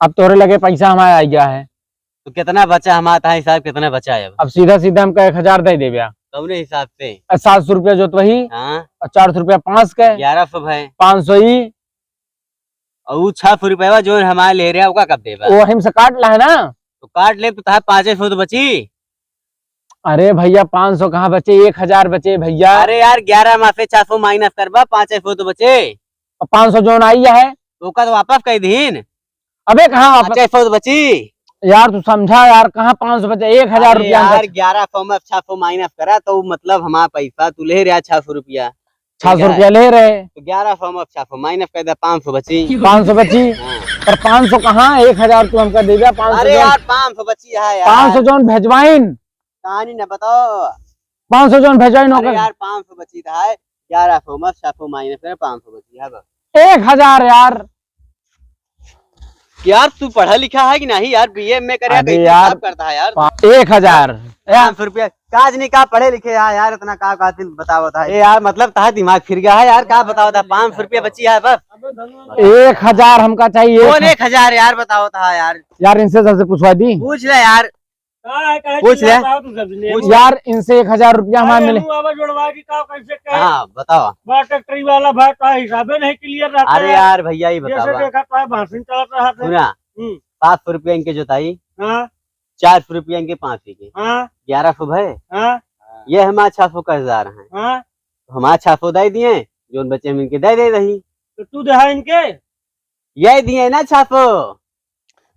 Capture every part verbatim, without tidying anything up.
अब तोहरे लगे पैसा हमारा आ गया है। तो कितना बचा हमारा, तहा हिसाब कितना बचा है अब? अब सीधा सीधा हमका एक हजार दे देबे। कौने हिसाब से? सात सौ रुपया जोतवही, हाँ। और चार सौ रुपया पाँच के, ग्यारह सौ है। पाँच सौ ई। और उ छह सौ रुपया जो हमारे ले रहा, ओका कब देबा? वो हमसे काट ला है ना। तो काट ले, तो तहा पाँच सौ तो बची। अरे भैया, पाँच सौ कहाँ बचे, एक हजार बचे भैया। अरे यार, ग्यारह मा से छह सौ minus करबा, पाँच सौ तो बचे। और पाँच सौ जोन आई है, तो ओका तो वापस कह दीन। अबे कहाँ वापस? पाँच सौ तो बची। यार तू समझा यार, कहाँ पाँच सौ बचे, एक हजार अरे रुपया यार, बचे। ग्यारह सौ मा छह सौ minus करा, तो मतलब हमारा पैसा तू ले रहा छह सौ रुपया। छह सौ रुपया ले रहे। तो ग्यारह सौ मा छह सौ minus कर दे, पाँच सौ बची। पाँच सौ बची? हाँ। पर पाँच सौ कहाँ, एक हजार तू हमका दे दे, पाँच सौ अरे जोन। यार, पाँच सौ बची है यार। पाँच सौ जोन भेजवाइन। कहानी ना बताओ। पाँच सौ जोन भेजवाइन अरे ओकर। यार, पाँच सौ बची है, ग्यारह सौ मा छह सौ minus करे, पाँच सौ बची है बस। एक हजार यार। यार, तू पढ़ा लिखा है कि नहीं यार? बीए में करे, अबे कैसे यार, हिसाब करता है यार? पा-, एक हजार। ए, पाँच सौ रुपया। काज नहीं का पढ़े लिखे है यार, इतना का, का दिन बतावत है। ए यार, मतलब, तहा दिमाग फिर गया है यार, का बतावत है? पाँच सौ रुपया बची है बस। एक हजार हमका चाहिए। कौन एक हजार यार बतावत है यार? यार, इनसे सबसे पूछवा दी। पूछ ले यार। का है, काहे पूछ ले। चिल्लात रहा तू सबसे? पूछ। यार, इनसे एक हजार रुपया हमारा अरे, मिले। मुँह आवा जोड़वा के का, कैसे कहे? हाँ, बताओ। बड़ा ट्रैक्टरी वाला भाई, तो हिसाबे नहीं clear रहता अरे है। यार, भैया, ये जैसे बतावा। देखा तो है, भाषण चलत रहा था। सुना, हम्म। सात सौ रुपया इनके जोताई, हाँ। चार सौ रुपया इनके पाँती के, हाँ। ग्यारह सौ भए, हाँ। ये हमारा छह सौ कर्जदार हैं। हाँ। तो हमारा छह सौ दे दिए, जोन बचे हम इनके दे दे रही। तो तू देहा इनके? यही दिए ना छह सौ।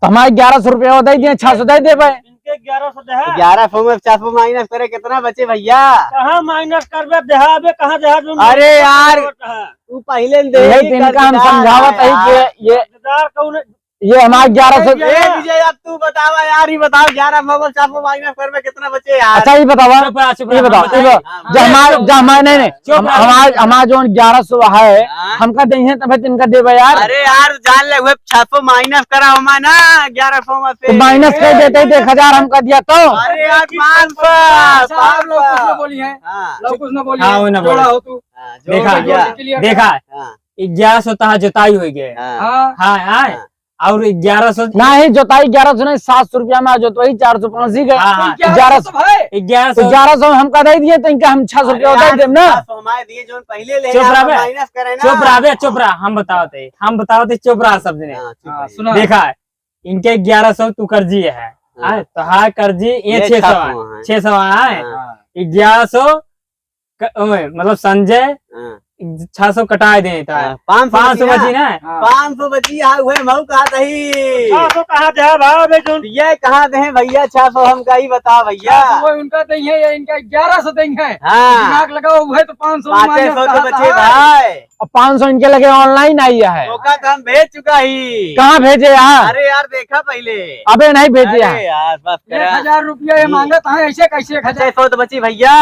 तो हमारे ग्यारह सौ रुपया वो दे दिए, छह सौ दे देबे। इनके ग्यारह सौ देहा। तो ग्यारह सौ में छह सौ minus करे, कितना बचे भैया? कहाँ minus करबे, देहा अबे, कहाँ देहा जो अरे minus यार, करबे, कहाँ? तू पहले न दे यही ही दिन का हम कर्जदार समझावत है है यार। कि ये कर्जदार कौन है? ये हमारे ग्यारह सौ ए, विजय, अब तू बतावा यार, ये बताओ, ग्यारह सौ में छह सौ minus करबे, कितना बचे यार? अच्छा, ये बतावा, चुप रहा, चुप ये रहा, बताओ, हम ये बताओ, बताएं। हाँ, जब हमारे, चुप जब हमारे, नहीं, नहीं, चुप हम, रहा। हमार, हमार जौन ग्यारह सौ है, हाँ। हमका देइहैं तब तिनका देबे यार। अरे यार, जान ले, हुए छह सौ minus करा हमार ना, ग्यारह सौ में से। तो minus कर देते ही तो एक हजार हमका दिया तो। अरे यार, पाँच सौ, साहब, लोग कुछ ना बोली हैं। हाँ। लोग कुछ ना बोली हाँ, हैं। वो ना बोले। जोड़ा हो तू। हाँ, जोड़ देखा, भैया। जोड़ के लिए देखा, हाँ। ग्यारह सौ तहा जोताई हो गए। हाँ। हाँ। हाँ, हाँ। हाँ। और ग्यारह सौ नहीं, जोताई ग्यारह सौ नहीं, सात सौ रुपया में आ जोतवाई, चार सौ पाँच ही गए। हाँ, हाँ। ग्यारह सौ तो भाई। ग्यारह सौ। ग्यारह सौ हमका दे दिए, तो इनका हम छह सौ अरे रुपया उधार यार, देब ना। छह सौ हमारे दिए, जोन पहले ले चुप रहा बे। Minus करे ना। चुप रहा बे, चुप रहा। हम बतावत है, हम बतावत है, चुप रहा सब जने। हाँ, चुप हाँ, रहिए। सुना। देखा, इनके ग्यारह सौ तू कर्जी है। हाँ। हाँ, तो हाँ कर्जी, ये ये छह सौ छह सौ है। है। छह सौ है। हाँ। ग्यारह सौ क-, ओए, मतलब संजय हाँ। छह सौ कटाए दे, तो हाँ, पाँच सौ पाँच सौ बची ना? बची ना? हाँ। पाँच सौ बची, हाँ, उहे मऊ कहा तही। छह सौ कहाँ दे भाव बे जोन? ये कहाँ दे भैया, छह सौ हमका ही बताओ भैया। छह सौ वो उनका देइहैं, ये इनका ग्यारह सौ देइहैं। हाँ। दिमाग लगाओ, उहे तो पाँच सौ पाँचे मांगे सौ तो कहा बचे था। भाई। अब पाँच सौ इनके लगे online आई है। ओका तो हम भेज चुका ही। कहाँ भेजे यार? अरे यार, देखा पहले। अबे नहीं भेजे अरे यार। यार, बस एक हजार रुपया ये मांगत है, ऐसे कैसे एक हजार? छह सौ तो बची भैया।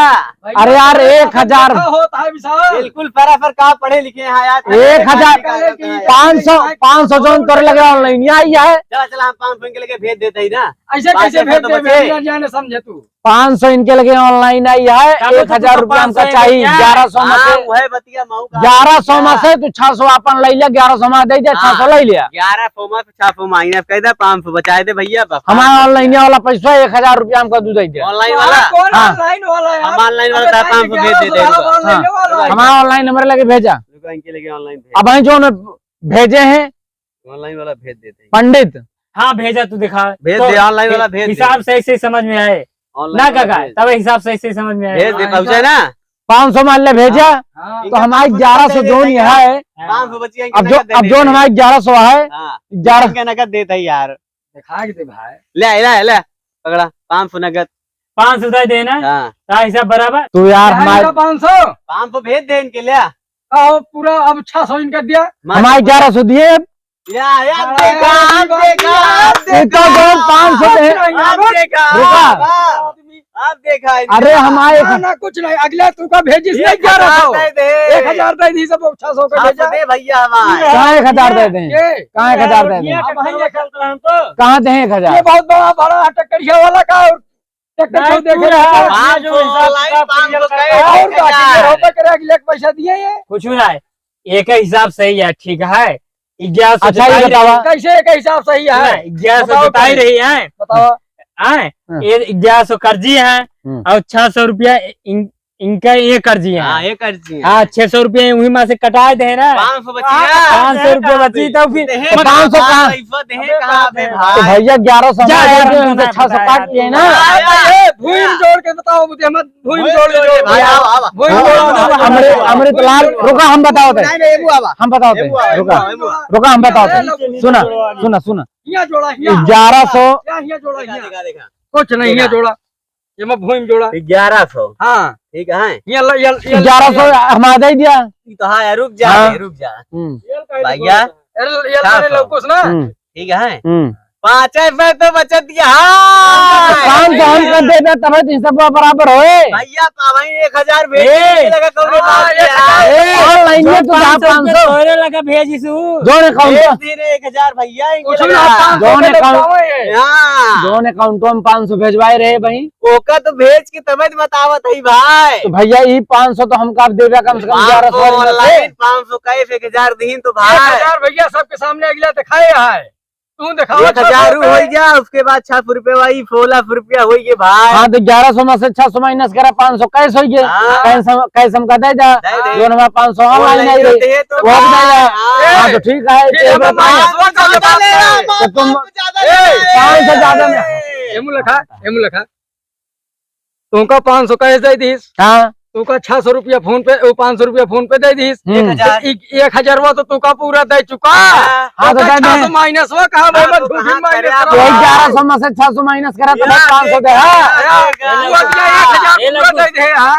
भैया, अरे यार, एक हजार। होता है विशाल। बिल्कुल बराबर का पढ़े लिखे हैं यार। एक हजार। पाँच सौ, पाँच सौ जोन तोरे लगे online आई है। चला, चला, हम पाँच सौ इनके लगे भेज देते ही ना। ऐसे कैसे भेज दे? जाने समझे तू। पाँच सौ इनके लगे online आई है, तब तो एक हजार रुपया हमका चाहिए, ग्यारह सौ में से। हाँ, वह बतिया मऊ का ग्यारह सौ में से तू छह सौ अपन ले लिया, ग्यारह सौ में दे दे, छह सौ ले लिया। ग्यारह सौ में से छह सौ minus कर दे, पाँच सौ बचाए दे भैया, बस। हमारा online वाला पैसा एक हजार रुपया हमका तू दे दे। Online वाला? हाँ, कौन online वाला है? हम online वाला अबे था, पाँच सौ भेज देते हैं। हाँ, हमारा online नंबर लगे भेजा। रुको, इनके लगे online भेज। अब भाई जो भेजे हैं, online वाला भेज देते हैं। पंडित। हाँ, भेजा तू दिखा। भेज तो दे, online वाला भेज दे। हिसाब सही सही समझ में आए। Online ना वाला काका, भेज। तब हिसाब सही सही समझ में आए। भेज दे, हाँ, पहुँचे ना? पाँच सौ मान ले भेजा। हाँ, हाँ। तो हमारे ग्यारह सौ जोन यहाँ है। हाँ। पाँच सौ बची है, अब जो, नगद दे अब दे जोन भाई। हमारे ग्यारह सौ है, हाँ। ग्यारह इनका नगद देता है यार। दिखा के दे भाई। ले, ले, ले, पकड़ा, पाँच सौ नगद। पाँच सौ दे देना। हाँ। का हिसाब बराबर? तू यार हमारे पाँच सौ। पाँच सौ भेज दे इनके, ले। का हो, पूरा अब छह सौ इनका दिया? हमारे ग्यारह सौ दिए। या, या, देखा, आप देखा, आप देखा। इतना कौन पाँच सौ दे? आप देखा, रुका। आप, आप देखा, अरे, इनका। हमारे ना, ना, कुछ नहीं, अगला तू का भेजिस नहीं, एक हजार ग्यारह सौ। दे दे। एक हजार दे दी, सब छह सौ का छह सौ भेजा। दे भैया हमारे। कहाँ एक हजार दे दें? ये। कहाँ एक हजार दे दें? अब भाई, ये चलता हम तो। कहाँ दें एक हजार? ये बहुत बड़ा, बड़ा ट्रैक्टरिया वाला का और ट्रैक्टर नहीं, उठा के पूरा। पाँच सौ, जो हिसाब line किताब पाँच सौ clear का करता है। और बाकी है। ये होता करे, अगले के पैसा दिए ये। कुछ भी नहीं, एक ही हिसाब सही है, ठीक है। ग्यारह सौ अच्छा, ये जताई बतावा। रही। कैसे, एक हिसाब सही है? सुना, ग्यारह सौ बताओ जताई पहले। रही है। बतावा। आए, हाँ। ये ग्यारह सौ कर्जी है हम्म। और छह सौ रुपया इन-, इनका ये कर्जी है। हाँ, ये कर्जी है। हाँ, छह सौ रुपया वही मा से कटाए दे ना। पाँच सौ बची हाँ, है। पाँच सौ रुपया बची तो फिर देहे तो कहाँ पाँच सौ बे? कहाँ? पैसा देहे अबे कहाँ बाप बे रे। भाई? तो भैया ग्यारह सौ जा हमारे यार, जो हमको हमसे छह सौ बता काट यार। लिए ना। हाँ, ए, भूम जोड़ के बताओ मुझे, हम भूम भूम जोड़ के जोड़ के जोड़। भाई, आवा, आवा। भूम हाँ, जोड़ के जोड़। अमृत, अमृत लाल, रुका, हम बताओ थे। नहीं, नहीं, एबू आवा। हम बताओ थे, एबू आवा, रुका। एबू आवा, एबू आवा। रुका, हम बताओ थे। ए, लोग सुना, सुना, सुना। हियाँ जोड़ा, हियाँ। ग्यारह सौ। हियाँ, हियाँ जोड़ा, देखा, हियाँ। देखा, देखा। कुछ नहीं, हियाँ जोड़ा। ये मैं भूम जोड़ा। ग्यारह सौ। हाँ। ठीक है। हियाँ ल-, हियाँ ल-, हियाँ ल-, ग्यारह सौ हम आ जाई दिया। ई तो हाँ यार, रुक जा, हाँ। रुक जा। हम्म। भैया। ये ल-, ये ल-, हाँ, ये तो। लौकुस ना। हम्म। ठीक है। हम्म। पाँच रुपए तो बचत गया। हाँ। पाँच सौ हम कर देबे, तबे तो सब बराबर होए। भैया, तो वही एक हजार भेज ए। दीजिए, लगा कौनो हाँ, बात एक हजार। है। ए, online में तो जा पाँच सौ। तोरे लगा भेज इसु। जोन account भेज पर। दे रे एक हजार भैया, इनके कुछ लगा। ना, पाँच सौ जोन के account, लौटावे। हाँ। जोन account में पाँच सौ भेजवाए रहे भाई। ओका तो भेज के तबे तो बतावत है भाई। तो भैया, ई पाँच सौ तो हमका अब देबे कम से कम ग्यारह सौ वाली में से। Online, पाँच सौ cash, एक हजार दीन तो भाई। एक हजार भैया, सबके सामने अगला दिखाए है। तू दिखाओ, एक हजार छह सौ रुपये। हो गया, उसके बाद छह सौ रुपये वही, सोलह सौ रुपया हो गए भाई। हाँ, तो ग्यारह सौ में से छह सौ minus करा, पाँच सौ cash हो गए। हाँ। Cash हम, cash हमका दे जा। दे दे। जोन हमारा पाँच सौ online online आई रही। दे तो वो भी दे जा। हाँ। हाँ, तो ठीक है, फिर तो हम बताओ। पाँच सौ ज्यादा ले रहा, तो तुम पाँच सौ ज्यादा ले रहा। पाँच सौ ज्यादा में। एमू लखा, एमू लखा। तुमका पाँच सौ cash दे दीस। हाँ। तुमका छह सौ रुपया PhonePe, वो पाँच सौ रुपया PhonePe दे दीस। हम्म। एक हजार। तो एक, एक हजारवा तो तुमका पूरा दे चुका। हाँ। हाँ, तो दे दे। छह सौ minus हुआ, कहाँ भाई, हाँ, मैं तो झूठी कहाँ minus करे करा। आप? वही ग्यारह सौ में से छह सौ minus करा, तो ये पाँच सौ दे, हाँ। हाँ, हाँ, वो अगला एक हजार ये पूरा लड्डू। दे दे, हाँ।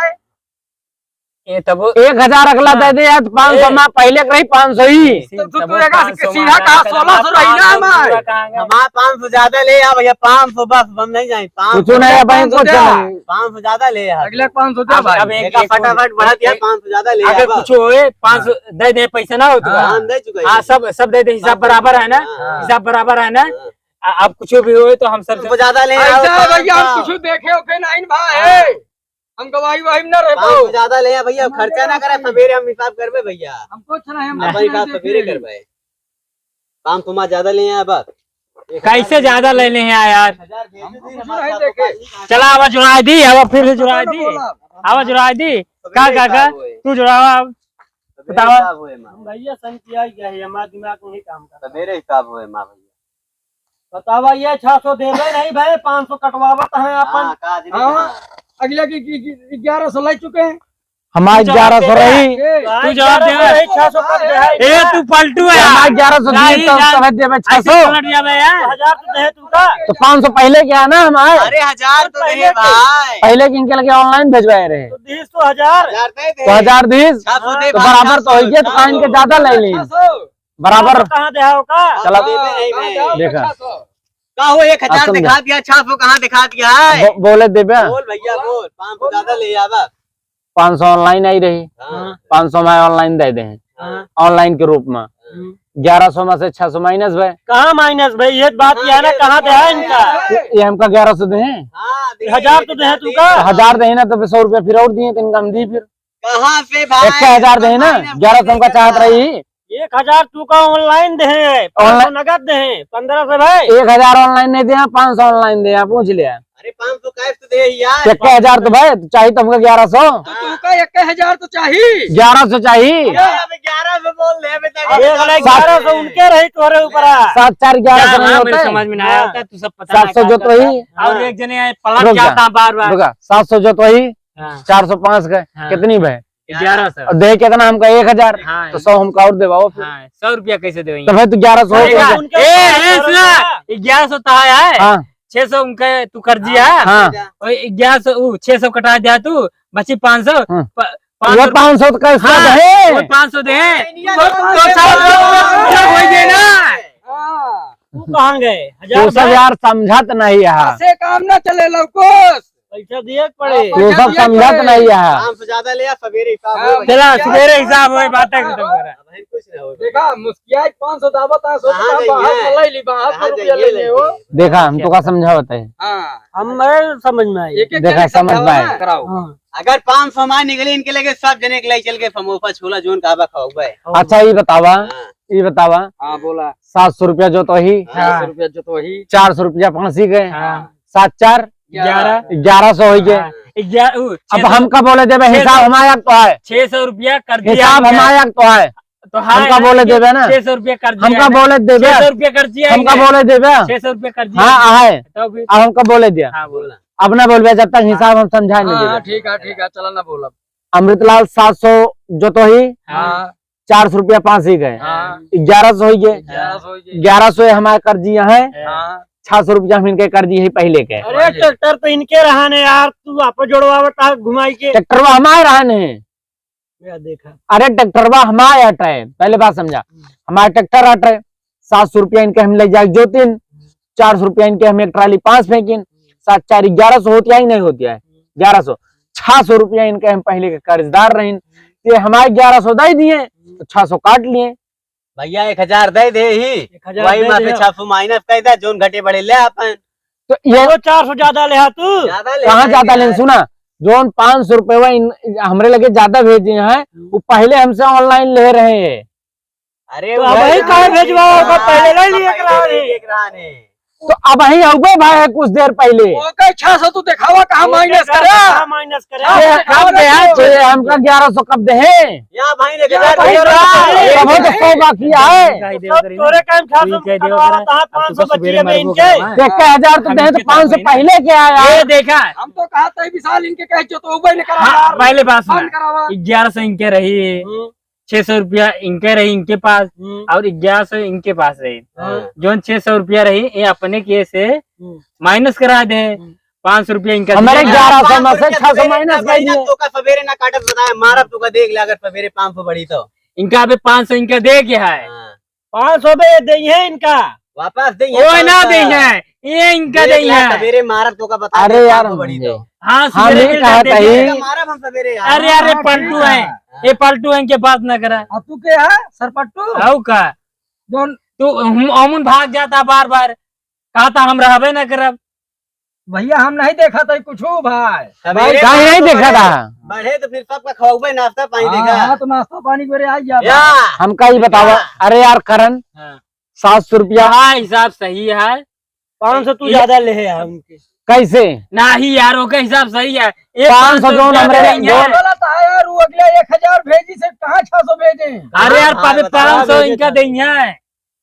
ये तब एक हजार अगला हाँ। दे दे यार, तो पाँच सौ ए। में पहले के रही पाँच सौ ही। तो तू, तू तब एक पाँच सौ सीधा मांगा कहा, तो सोलह सौ रही ना पाँच सौ हमारे। पूरा कहाँ गए? हमारे पाँच सौ ज्यादा ले आ भैया, पाँच सौ बस, हम नहीं जाए, पाँच सौ। कुछ नहीं है भाई, पाँच सौ कुछ दे। नहीं। पाँच सौ ज्यादा ले आ। अगले पाँच सौ दे अब, भाई। अब एक, एक फटाफट बढ़ा दिया, पाँच सौ ज्यादा ले आ अगर बस। कुछ होए, पाँच सौ हाँ। दे दे, पैसा ना हो तो हाँ, हाँ। दे चुका है। हाँ, सब, सब दे दे, हिसाब पाँच सौ बराबर है ना? हाँ। हिसाब बराबर है ना? हाँ। आ, अब कुछ भी होए तो हम सब तुमको ज्यादा ले आओ, ऐसा है भैया, हम पाँच सौ। कुछ देखे ओके नहीं भाई। हाँ। हम गवाही वही में ना रह पाँच सौ पाओ। ज्यादा ले आ भैया, हम खर्चा ना करे, सवेरे हम हिसाब करबे भैया। हम कुछ नहीं, हम अपन कुछ हिसाब नहीं सवेरे देखे। करबे। पाँच सौ मा ज्यादा ले आया बस। कैसे ज्यादा ले ले हैं यार? हम कुछ नहीं देखे। चला, आवा जुड़ाई दी, आवा फिर से जुड़ाई दी। बोला। आवा जुड़ाई दी। का, का, का? तू जुड़ावा अब। बतावा। हम भैया सन किया ही क्या है, हमारा दिमाग नहीं काम करता। सवेरे हिसाब हुए माँ भैया। बतावा, ये छह सौ देबे नहीं भाई, पाँच सौ कटवावत हैं अपन। हाँ, का दिन हाँ, हाँ। अगले की, की, की ग्यारह सौ ले चुके हैं। हमारा तू जवाब ग्यारह सौ दे। रही। ए, तू जवाब दे। ग्यारह सौ रही, छह सौ कट दे है। ए, तू पलटू है। हमारा ग्यारह सौ दिए, नहीं, तो यार। तब देबे छह सौ। ऐसे पलट जाबे यार। हजार तो दे तू का। तो पाँच सौ पहले क्या ना हमारे? अरे, हजार तो पहले दे के। भाई। पहले किनके लगे online भेजवाए रहे। तो दीस तो हजार। हजार दे दे। तो हजार दीस। छह सौ दे तो भाई, बराबर तो छह सौ। होइए, तो कहाँ इनके ज्यादा ले ली? छह सौ। बराबर। कहाँ दे हो का? चला। हाँ, कहाँ दे हो देखा। छह सौ? का हो, एक हजार अब समझा। दिखा दिया, छह सौ कहाँ दिखा दिया है? बो-, बोले देबे। बोल भैया, बोल, पाँच सौ ज्यादा ले आवा। पाँच सौ online आई रही, हाँ। पाँच सौ मैं online दे दे, हाँ। Online के रूप में। हम्म। ग्यारह सौ में से छह सौ minus भए। कहाँ minus भए? ये बात हाँ, किया ना, ये कहाँ दे है इनका? ये, ये हमका ग्यारह सौ दे हैं। हाँ, दे, हजार तो दे है तू का? तो हजार दे ना, तो फिर सौ रुपया फिर और दिए, तो इनका हम दी फिर। कहाँ से भाई? एक हजार दे ना, ग्यारह सौ हमका चाहत रही। एक हजार तू का online दे हैं, पाँच सौ online नगद दे हैं, पन्द्रह सौ भाई। एक हजार online नहीं दे हैं, पाँच सौ online दे हैं, पूछ लिया। अरे पाँच सौ cash तो दे ही यार। एक हजार तो भाई, चाहिए तो हमका ग्यारह सौ। तो तुमका एक हजार तो चाहिए। ग्यारह सौ चाहिए। अरे अबे ग्यारह सौ बोल दे, अबे तक ये वाला सात ग्यारह सौ उनके रही तोरे ऊपर। सात चार ग्यारह सौ हाँ, नहीं हाँ, होता मेरे है। समझ में ना हाँ। आता, तू सब पता सात सौ ना जो क्या तो ही। करता। और हाँ। एक जने आए, पलट रुक जा, जाता बार बार। रुक जा, सात सौ जो तो ही। हाँ। चार सौ पाँच का हाँ। कितनी भाई? ग्यारह सौ। और दे कितना हमका? एक हजार। हाँ। तो सौ हमका और देवाओ फिर। हाँ, सौ रुपया कैसे देवेंगे? तो भाई तू ग्यारह सौ हो गया। ए, ए, सुना, ग्यारह सौ तो आया है। हाँ। छह सौ उनका तू कर दिया। हाँ। और ग्यारह सौ, उ, छह सौ कटा दिया तू, बची पाँच सौ। हाँ। प-, पाँच सौ। वो पाँच सौ तो कैसे हाँ, है? वो पाँच सौ दे। वो पाँच सौ। वो वही देना। हाँ। तू कहाँ गए? हजार तू सब भाई। यार समझत नहीं है। ऐसे काम ना चले लौकुश। पैसा दिए के पड़े। हाँ, तू पैसा सब दिए के समझत पड़े। नहीं है। काम से ज्यादा ले आ, सवेरे हिसाब हाँ, होए। चला, सवेरे हिसाब होए, बातें खत्म करा। अब कुछ ना होए। देखा, मुस्कियाई पाँच सौ दावत है, सौ कहाँ का गई बाहर है? से ले ली, बाहर से कहाँ रुपया गई ले है? ले हो। देखा, हम तो का समझावत है। हाँ। हम, मैं समझ में आई। एक एक देखा, करके समझ में समझाओ आए। ना। कराओ। हाँ। अगर पाँच सौ मार निकली इनके लगे, सब जने के लाई चल के समोसा छोला जोन का बा खाओ बे। अच्छा, ये बतावा, हाँ। ये बतावा। हाँ, बोला। सात सौ रुपया जो तो ही। हाँ। सात सौ रुपया जो तो ही। चार सौ रुपया पाँच ही गए। हाँ। सात चार ग्यारह। ग्यारह सौ हो गए। हाँ। ग्यारह, उ, अब छह सौ, हमका बोले देबे, छह सौ, हिसाब हमारा तो है। छह सौ रुपया कर दिया हिसाब हमने। हमारा तो है। तो हाँ, हमका है बोले कि देबे ना। छह सौ रुपया कर दिया हमका है। बोले देबे। छह सौ रुपया कर दिया हमका है। बोले देबे। छह सौ रुपया कर दिया हाँ, है। है। तो फिर अब हमका बोले दिया। हाँ, बोला। अब ना बोलबे जब तक हिसाब हम समझा नहीं हाँ, देबे। ठीक है, ठीक है, चला ना बोलब। अमृतलाल सात सौ जो तो ही। हाँ। चार सौ रुपया पाँच ही गए। हाँ। ग्यारह सौ हो गए। ग्यारह सौ हो गए। ग्यारह सौ हमारे कर्जी है। हाँ। छह सौ रुपया हम इनके कर्जी है पहले के। अरे, ट्रैक्टर तो इनके रहा ने यार, तू आप जोड़वावत आ घुमाई के। ट्रैक्टरवा हमारे रहा ने। या देखा। अरे, ट्रैक्टरवा हमारे हटे, पहले बात समझा। हमारा ट्रैक्टर हटे, सात सौ रुपया इनके हम ले जाए जोतिन, चार सौ रुपया इनके हम एक ट्राली पाँच फेंकिन, सात चार ग्यारह सौ होती है, नहीं होती है, ग्यारह सौ, छह सौ रुपया इनके हम पहले के कर्जदार रहिन, ये हमारे ग्यारह सौ दे दिए, तो छह सौ काट लिए। भैया, एक हजार दे दे ही, एक हजार वही दे माफी दे। छह सौ माइनस कर दे, जोन घटे बढ़े ले अपन। तो ये तो चार सौ ज्यादा ले हा तू। ज्यादा ले कहाँ रहे ज्यादा हैं लेन? यार। सुना, जोन पाँच सौ रुपये इन, हमरे लगे ज्यादा भेजे हैं, हम्म। वो पहले हमसे ऑनलाइन ले रहे हैं। अरे तो वो अब वही यार, काहे भेजवाओ? ओकर हाँ, पहले ले लिए पहले एकरा ले रे। लिए एकरा ने। तो अब ही अउबे भाई कुछ देर पहले। ओके, छह सौ तू देखावा कहाँ ओके, माइनस छह सौ करे? कहाँ माइनस करे? छह सौ ये देखावा कब दे ना हैं? तू। ये हमका ग्यारह सौ कब दे हैं? या भाई ने या ग्यारह भाई, सौ रहा। ये कब है तो सौ बाकी है? सब तोरे काम छह सौ कटवावा था, पाँच सौ बचिए में इनके। देख के हजार तो दे तो पाँच सौ पहले के आया। ये देखा। हम तो कहा था विशाल इनके कहे जो तो उबे ने करा हाँ, यार। पहले बात सुना। बंद करावा। ग्यारह सौ इनके रही। हम्म। छह सौ रुपया इनके रही इनके पास हम्म। और ग्यारह सौ इनके पास रही। हाँ। जोन छह सौ रुपया रही, ये अपने के से हम्म। माइनस करा दे। हम्म। पाँच सौ रुपया इनका हमारे दिया। ग्यारह सौ में से छह सौ माइनस कर दिए। तो का सवेरे ना काटत बताए, मारब तो का देख ले, अगर सवेरे पाँच सौ बढ़ी तो। इनका अभी पाँच सौ इनका दे के है। हाँ। पाँच सौ बे दे है इनका। वापस दे है ओए ना पाँच सौ। दे है, ये इनका देख दे ले, है। सवेरे मारब तो का बता अरे दे, यार, पाँच सौ बढ़ी तो। हाँ, हम सवेरे ही मिल कहा जाते था हैं। ही। मारब हम सवेरे यार। अरे, अरे, हाँ, पलटू ठीक है। है। ये पलटू है, इनके बात ना करा। अब तू के है? सरपट्टू? हऊ का? जोन तू हम, अमुन भाग जाता बार बार। कहा था हम रहबे ना करब। भैया, हम नहीं देखा था कुछ भाई। सवेरे भाई, काहे नहीं देखा था? बढ़े तो फिर सबका खवाबे, नाश्ता पानी हाँ, देखा। हाँ, तो नाश्ता पानी करे आ गया या। था। हमका ही बतावा। या। अरे यार, करण, हाँ। सात सौ रुपया। हाँ, हिसाब सही है। पाँच सौ तू ये ज्यादा ले है यार उनके। कैसे? नहीं यार, ओके हिसाब सही है। ये पाँच सौ पाँच सौ जोन रुपया हमरे दे जो हैं। बोला था यार, वो अगले एक हजार भेजी से कहाँ छह सौ भेजे? अरे यार, हाँ, पापे बताओ। पाँच सौ इनका दे हैं।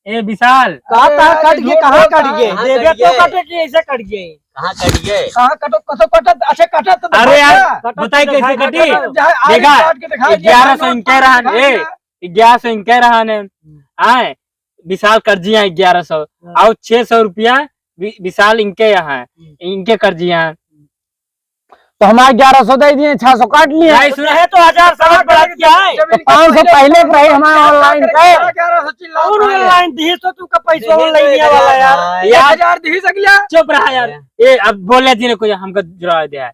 ए विशाल। कहाँ, कहाँ अरे कट गए, यार, कहाँ कट गए? कहाँ देबे कट तो गए? कटे कि ऐसे कट गए? कहाँ कट गए? कहाँ कटो, कटो, कटत, अच्छा, कटत तो अरे दिखाई यार, ना। कटत बताई तो कैसे दिखाई कटी? ना। जहाँ आगे देखा, काट के दिखाई दे, ग्यारह सौ इनके रहा ने, ए, ग्यारह सौ इनके रहा ने। हम्म। आए, विशाल कर्जी है ग्यारह सौ, हाँ। और छह सौ रुपया वि-, विशाल इनके यहाँ है, हम्म। इनके कर्जी है। तो हमारे ग्यारह सौ दे दिए, छह सौ काट लिए। नहीं, सुना है तो हजार साठ बढ़ा दिया है। तो पाँच सौ पहले के रहे हमारे ऑनलाइन पे। ग्यारह सौ चिल्ला और रहा है। ऑनलाइन दिए तो तुमका पैसा ऑनलाइन दिया वाला यार। यार, एक हजार दी सकलिया। चुप रहा यार। ये अब बोले जी ने कुछ हमको जुड़ा दिया है।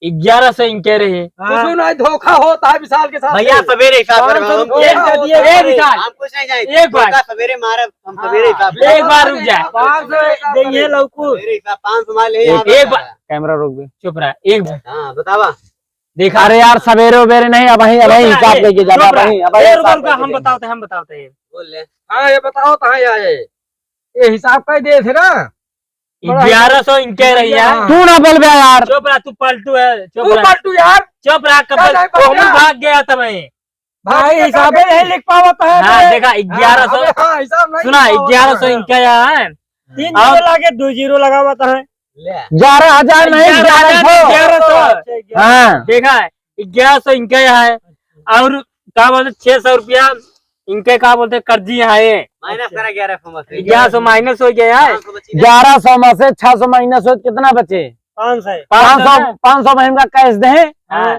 ग्यारह सौ इनके रहे। हाँ। कुछ नहीं, धोखा होता है विशाल के साथ। भैया, सवेरे हिसाब कर रहा हूँ। पाँच सौ रुपया ए, विशाल, हम कुछ नहीं जाए। एक बार। धोखा सवेरे मारा, हम सवेरे हिसाब कर रहा हूँ। एक बार रुक जा। पाँच सौ देंगे लौकू। सवेरे हिसाब पाँच सौ मार ले, एक बार। कैमरा रोक दे। चुप रहा, एक बार। हाँ, बतावा। देखा। अरे यार, सवेरे उबेरे नहीं, अब वहीं, अब वहीं हिसाब लेके जाता, अब वहीं, अब वहीं ए, रुको, हिसाब रुको, लेके हम जाता। बताओ थे, हम बताओ थे। बोल ले। हाँ, ये बताओ तो, हाँ, ये, ये, ये हिसाब कर दे थे ना। बड़ा ग्यारह सौ इनके रही है। हाँ। तू ना बोल बे यार। चुप रहा, तू पलटू है, चुप तू रहा। पलटू यार। चुप रहा, कपल, क्या नहीं पलटू? ओमन भाग गया था भाई। भाई, हिसाबे नहीं लिख पावत है हाँ, बे। देखा, हाँ, ग्यारह सौ। अबे हाँ, हिसाब नहीं सुना, लिख पावत ग्यारह सौ है। इनका यहाँ है। तीन और जीरो लागे, दो जीरो लगावत है। ले। ग्यारह हजार नहीं, ग्यारह हजार ग्यारह सौ। नहीं, ग्यारह सौ। अच्छा, ग्यारह सौ। हाँ। देखा है, ग्यारह सौ इनका यहाँ है। और का बोलते, छह सौ रुपया इनके, का बोलते, कर्जी यहाँ है। माइनस करा ग्यारह सौ में से। ग्यारह सौ माइनस हो गया है। पाँच सौ बची ना। ग्यारह सौ में से छह सौ माइनस हो, कितना बचे? पाँच सौ। पाँच सौ, पाँच सौ में इनका कैश दे। हाँ।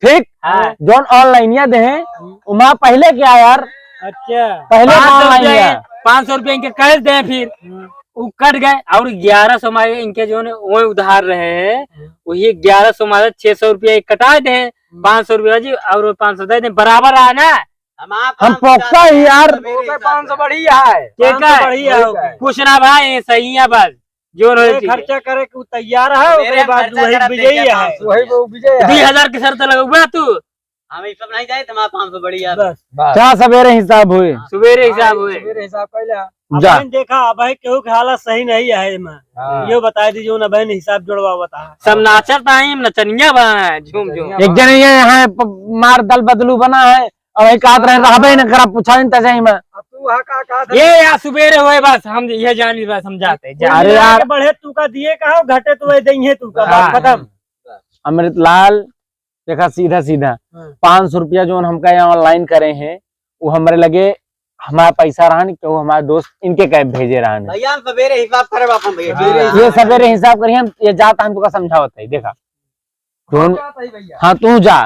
ठीक? हाँ। जौन ऑनलाइन या दे, हम्म। वहाँ पहले क्या यार? अच्छा। पहले पाँच सौ ऑनलाइन रुपया या। है, पाँच सौ रुपया इनके कैश दे फिर। हम्म। उ कट गए और ग्यारह सौ मारे इनके जो है वो उधार रहे हैं, हम्म। वही ग्यारह सौ मारे छह सौ रुपया एक कटा दे, हम्म। पाँच सौ रुपया जी और पाँच सौ दे दे, बराबर आए ना। हम आप हम पाँच सौ पक्का ही यार। सवेरे ओके, हिसाब पाँच सौ से। बढ़िया है। ठीक पाँच सौ है। बढ़िया है, ओके। कुछ ना भाई, सही है बस। जो रहे ये ठीक है। खर्चा करे के तैयार है, सवेरे ओकरे हम बाद खर्चा वही करब, विजयी देखिए है। पाँच सौ वही रुपया। वो विजय है। दो हज़ार के शर्त लगउबा तू। हम ई सब नहीं जाए, तुम्हारा पाँच सौ बढ़िया। बस। बस। जा सवेरे हिसाब होए। हाँ। सवेरे हिसाब हाँ, होए। सवेरे हिसाब कर ले। जा। अबहिन देखा, अबहिन केहू के हालत सही नहीं है एमा। हाँ। यो बताइ दी, जो न अबहिन हिसाब जोड़वावत है। सब नाचत आइम, नचनिया बा, झूम, झूम। नचनिया एक बा। जने ये यहाँ प-, मार दल बदलू बना है, और वही कहत रहे, हाँ। रहबे न करा, पूछा न तजाई में। अब तू वहाँ का, का ये यार, सुबेरे होए बस, हम ये जानी बस, हम जाते, जा। अरे यार। बढ़े तू का दिए का हो, घटे तू दइहे तू का, हाँ। बात खत्म। अमृतलाल, देखा, सीधा सीधा हाँ। पाँच सौ रुपया जौन हमका यहाँ online करे हैं, वो हमरे लगे हमारा पैसा रहन, कि वो हमारे दोस्त इनके कहे भेजे रहन। भैया, हम सवेरे हिसाब करब अपन भैया। हाँ। ये सवेरे हिसाब करिए, हम ये जाता हम तुका समझावत है। देखा, जौन, हाँ, तू जा,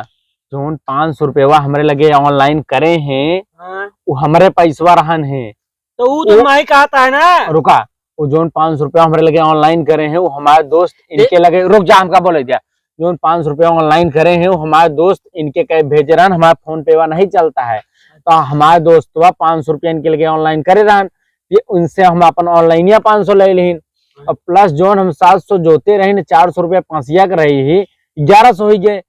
जौन पाँच सौ रुपया हमरे लगे online करे हैं, हाँ। वो हमरे पैसवा रहन है। तो उ तो वो माई कहता है ना। रुका, वो जौन पाँच सौ रुपया हमरे लगे online करे हैं, वो हमारे दोस्त इनके लगे, रुक जा, हमका बोले दिया। जौन पाँच सौ रुपया online करे हैं, वो हमारे दोस्त इनके कहे भेजे रहन, हमारा PhonePe वा नहीं चलता है। तो हमारे दोस्तवा पाँच सौ रुपया इनके लगे online करे रहन, ये उनसे हम अपन online या पाँच सौ ले लेहिन। और plus जौन हम सात सौ जोते रहे न, चार सौ रुपया पाँच या के रही ही, ग्यारह सौ हो गए।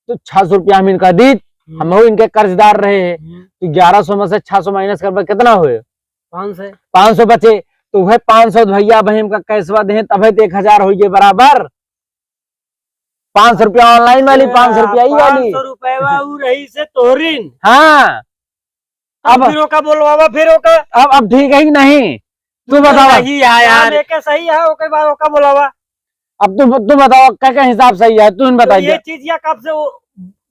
तो छह सौ रुपया हम इनका दीत, हम्म। हम इनके कर्जदार रहे हैं। हम्म। तो ग्यारह सौ में से छह सौ minus करबे, कितना होए? पाँच सौ। पाँच सौ बचे, तो वह पाँच सौ भैया बहन का कैसवा दे, तबे तो एक हजार हो गए बराबर। पाँच सौ रुपया online वाली, ए, पाँच सौ रुपया ई वाली। पाँच सौ रुपया उ रही से तोहरिन। हाँ। अब अब फिर ओका बोलवावा, फिर ओका। अब, अब ठीक है कि नहीं? तू बतावा। सही है यार। काम एके सही है, ओके बाद ओका बोलावा। अब तू, तू बतावा, का, का हिसाब सही है, तू ही तो बताइए। ये चीज या कब से वो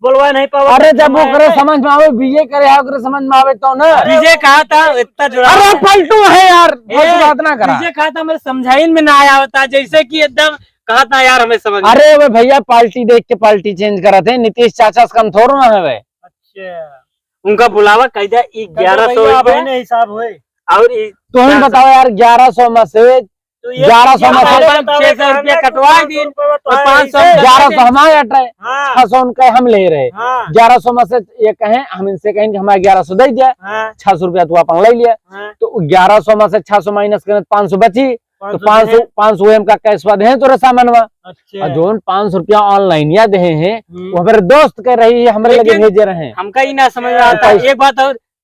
बोलवा नहीं पावा? अरे, जब ओकरे समझ में आवे, बीए करे है, ओकरे समझ में आवे तो ना। बीजे कहा था, इतना जुड़ा अरे, है। पलटू है यार, ए, पलटू बात ना करा। बीजे कहा था, मेरे समझाइन में ना आया होता, जैसे कि एकदम कहा था यार, हमें समझ में। अरे, वो भैया पार्टी देख के पार्टी change करत है, नीतीश चाचा से कम थोड़ो ना हवे। अच्छा। उनका बुलावा, कह दिया, ई तो ग्यारह सौ भैया, रुपया। अब ही नहीं हिसाब होए। और ई तुम ही चार सौ। बताओ यार, ग्यारह सौ में से, तो ये ग्यारह सौ में से ग्यारह सौ में छह सौ रुपया कटवा दी, और पाँच सौ ग्यारह सौ हमारे हट रहे, हाँ। छह सौ उनके हम ले रहे। हाँ। ग्यारह सौ में से ये कहें, हम इनसे कहें कि हमारे ग्यारह सौ दे दिया, हाँ। छह सौ रुपया तू अपन ले लिया। हाँ। तो ग्यारह सौ में से छह सौ minus करें तो पाँच सौ बची, तो पाँच सौ पाँच सौ, दे। पाँच सौ हमका कैसवा दे तो रे सामानवा। अच्छा। और जौन पाँच सौ रुपया online या दे हैं, हम्म। वो हमारे दोस्त के रही है, हमरे लगे लेकिन भेजे रहे हैं। हमका ही ना समझ में आता। पैसा। एक बात और,